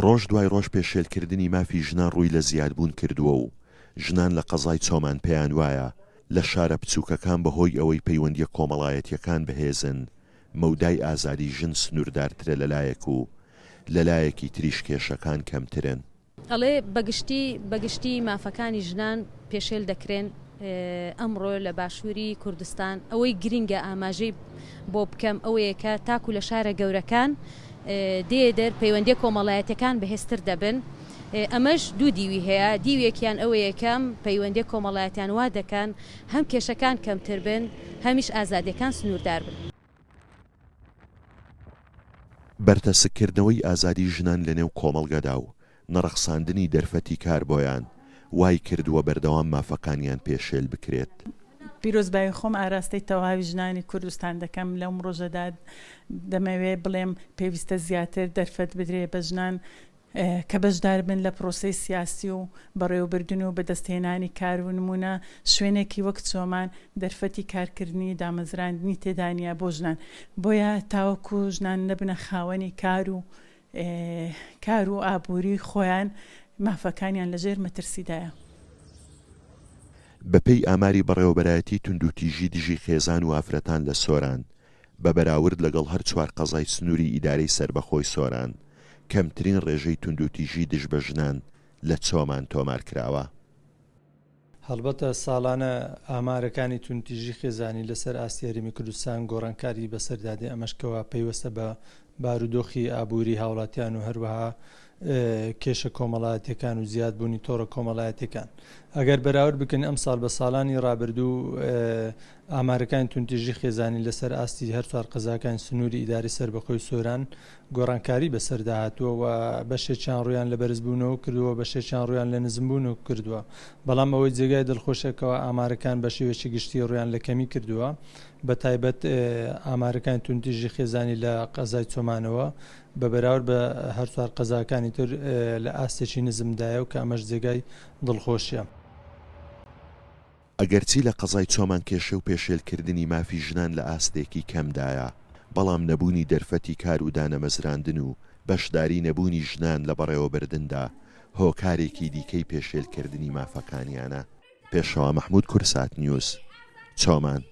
ڕۆژ دوای ڕۆژ پێشێلکردنی مافی ژنان ڕووی لە زیادبوون کردووە و ژنان لە قەزای چۆمان پێیان وایە لە شارە بچووکەکان بەهۆی ئەوەی پەیوەندییە کۆمەڵایەتییەکان بەهێزن مەودای ئازادی ژن سنووردارترە لەلایەک و لەلایەکی تریش کێشەکان کەمترن. ئەڵێ بەگشتی بەگشتی مافەکانی ژنان پێشێل دەکرێن ئەمڕۆ لە باشووری کوردستان ئەوەی گرینگە ئاماژەی بۆ بکەم ئەوەیە کە تاکو لە شارە گەورەکان دێ دەر پەیوەندیە کۆمەڵایەتەکان بەهێزتر دەبن ئەمەش دوو دیوی هەیە دیوێکیان ئەوەیە کەم پەیوەندیە کۆمەڵایەتیان وا دەکەن هەم کێشەکان کەمتر بن هەمیش ئازادیەکان سنووردار بن. بەرتەسککردنەوەی ئازادی ژنان لەنێو کۆمەڵگەدا و نەڕەخساندنی دەرفەتی کار بۆیان، وای کردووە بەردەوام مافەکانیان پێشێل بکرێت. پیرۆزبایی خۆم ئاراستەی تەواوی ژنانی کوردستان دەکەم، لەم ڕۆژەدا دەمەوێ بڵێم پێویستە زیاتر دەرفەت بدرێ بە ژنان کە بەشدار بن لە پرۆسەی سیاسی و بەڕێوەبردن و بەدەستهێنانی کار و نموونە شوێنێکی وەک چۆمان دەرفەتی کارکردنی دامەزراندنی تێدا نییە بۆ ژنان بۆیە تاوەکو ژنان نەبنە خاوەنی کار و کار و ئابووری خۆیان مافەکانیان لەژێر مەترسیدایە. بەپێی ئاماری بەڕێوەبەرایەتی توندوتیژی دژی خێزان و ئافرەتان لە سۆران، بە بەراورد لەگەڵ هەر چوار قەزای سنووری ئیدارەی سەربەخۆی سۆران، کەمترین ڕێژەی توندوتیژی دژ بە ژنان لە چۆمان تۆمار کراوە. هەڵبەتە ساڵانە ئامارەکانی توندتیژی خێزانی لەسەر ئاستی هەرێمی کوردستان گۆڕانکاری بەسەردا دێ، ئەمەش کەوا پەیوەستە بە بارودۆخی ئابووری هاوڵاتیان و هەروەها کێشە کۆمەڵایەتیەکان و زیادبوونی تۆڕە کۆمەڵایەتیەکان. ئەگەر بەراورد بکەین ئەمساڵ بە ساڵانی ڕابردوو ئامارەکانی توندتیژی خێزانی لەسەر ئاستی هەر چوار قەزاکانی سنووری ئیدارەی سەربەخۆی سۆران گۆڕانکاری بەسەردا هاتووە و بەشێکیان ڕوویان لە بەرزبوونەوە کردووە و بەشێکیان ڕوویان لە نزمبوونەوە کردووە، بەڵام ئەوەی جێگای دڵخۆشیە کەوا ئامارەکان بە شێوەیەکی گشتی ڕوویان لە کەمی کردووە بە تایبەت ئامارەکانی توندتیژی خێزانی لە قەزای چۆمانەوە بە بەراورد بە هەر چوار قەزاکانی تر لە ئاستێکی نزمدایە و کە ئەمەش جێگای دڵخۆشیە. ئەگەرچی لە قەزای چۆمان کێشە و پێشێلکردنی مافی ژنان لە ئاستێکی کەمدایە، بەڵام نەبوونی دەرفەتی کار و دانەمەزراندن و بەشداری نەبوونی ژنان لە بەڕێوەبردندا هۆکارێکی دیکەی پێشێلکردنی مافەکانیانە. پێشەوا مەحمود کوردسات نیوز، چۆمان.